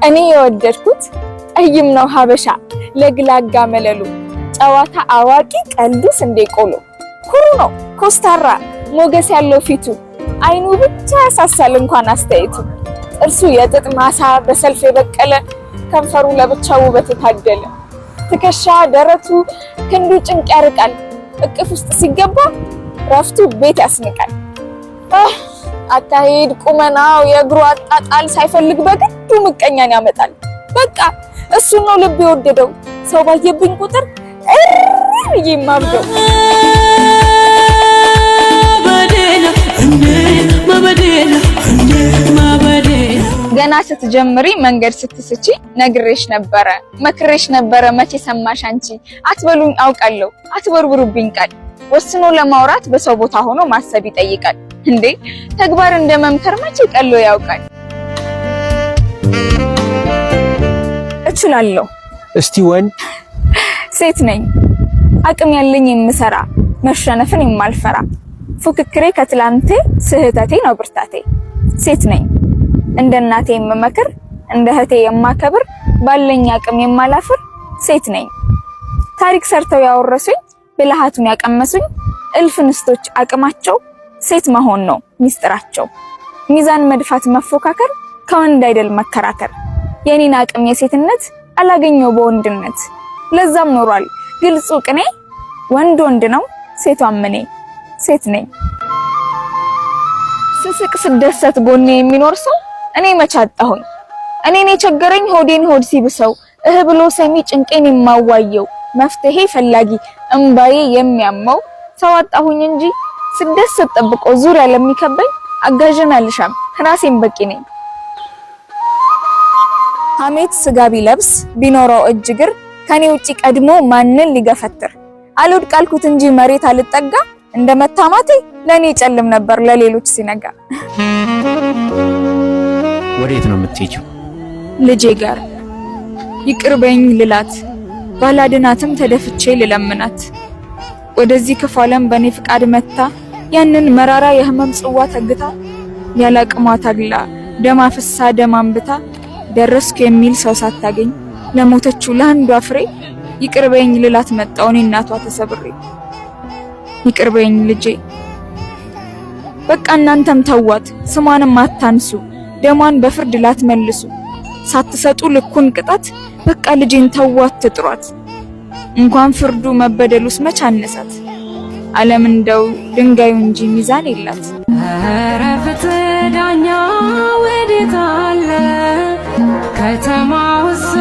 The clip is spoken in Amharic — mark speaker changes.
Speaker 1: እኔ የወደድኩት ጠይም ነው ሀበሻ፣ ለግላጋ መለሉ፣ ጨዋታ አዋቂ፣ ቀልዱ ስንዴ ቆሎ፣ ኩሩ ነው ኮስታራ፣ ሞገስ ያለው ፊቱ፣ አይኑ ብቻ ያሳሳል እንኳን አስተያየቱ። ጥርሱ የጥጥ ማሳ በሰልፍ የበቀለ፣ ከንፈሩ ለብቻው ውበት የታደለ፣ ትከሻ ደረቱ ክንዱ ጭንቅ ያርቃል። እቅፍ ውስጥ ሲገባ ረፍቱ ቤት ያስንቃል። አካሄድ ቁመናው የእግሩ አጣጣል ሳይፈልግ በግዱ ምቀኛን ያመጣል። በቃ እሱን ነው ልብ የወደደው። ሰው ባየብኝ ቁጥር እሪ ብዬ የማብደው። ገና ስትጀምሪ መንገድ ስትስቺ ነግሬሽ ነበረ፣ መክሬሽ ነበረ፣ መቼ ሰማሽ አንቺ? አትበሉኝ አውቃለሁ፣ አትበርብሩብኝ ቃል። ወስኖ ለማውራት በሰው ቦታ ሆኖ ማሰብ ይጠይቃል። እንዴ ተግባር እንደ መምከር መቼ ቀሎ ያውቃል? እችላለሁ።
Speaker 2: እስቲ ወንድ።
Speaker 1: ሴት ነኝ፣ አቅም ያለኝ የምሰራ፣ መሸነፍን የማልፈራ፣ ፉክክሬ ከትላንቴ ስህተቴ ነው ብርታቴ። ሴት ነኝ፣ እንደ እናቴ የምመክር፣ እንደ እህቴ የማከብር፣ ባለኝ አቅም የማላፍር ሴት ነኝ። ታሪክ ሰርተው ያወረሱኝ፣ ብልሃቱን ያቀመሱኝ እልፍ እንስቶች አቅማቸው ሴት መሆን ነው ሚስጥራቸው። ሚዛን መድፋት መፎካከር፣ ከወንድ አይደል መከራከር። የኔን አቅም የሴትነት አላገኘው በወንድነት። ለዛም ኖሯል ግልጹ ቅኔ፣ ወንድ ወንድ ነው ሴቷም እኔ ሴት ነኝ። ስስቅ ስደሰት ጎኔ የሚኖር ሰው እኔ መች አጣሁኝ? እኔን የቸገረኝ ሆዴን ሆድ ሲብሰው እህ ብሎ ሰሚ፣ ጭንቄን የማዋየው መፍትሄ ፈላጊ፣ እምባዬ የሚያመው ሰው አጣሁኝ እንጂ ስደሰት ጠብቆ ዙሪያ ለሚከበኝ አጋዥን አልሻም፣ ራሴን በቂ ነኝ። ሐሜት ስጋ ቢለብስ ቢኖረው እጅ እግር ከኔ ውጪ ቀድሞ ማንን ሊገፈትር? አልወድቅ አልኩት እንጂ መሬት አልጠጋ፣ እንደ መታማቴ ለኔ ጨልም ነበር ለሌሎች ሲነጋ።
Speaker 2: ወዴት ነው የምትሄጂው?
Speaker 1: ልጄ ጋር፣ ይቅር በይኝ ልላት፣ ባላድናትም ተደፍቼ ልለምናት። ወደዚህ ክፉ ዓለም በእኔ ፍቃድ መታ፣ ያንን መራራ የህመም ጽዋ ተግታ፣ ያለ አቅሟ ታግላ፣ ደም አፍሳ ደም አንብታ፣ ደረስኩ የሚል ሰው ሳታገኝ ለሞተችው ለአንዷ ፍሬ ይቅር በይኝ ልላት መጣሁ እኔ እናቷ ተሰብሬ። ይቅር በይኝ ልጄ። በቃ እናንተም ተዋት፣ ስሟንም አታንሱ፣ ደሟን በፍርድ ላትመልሱ፣ ሳትሰጡ ልኩን ቅጣት፣ በቃ ልጄን ተዋት ትጥሯት። እንኳን ፍርዱ መበደሉስ መች አነሳት? ዓለም እንደው ድንጋዩ እንጂ ሚዛን የላት።
Speaker 3: ኧረ ፍትህ ዳኛ ወዴት አለ? ከተማ ውስጥ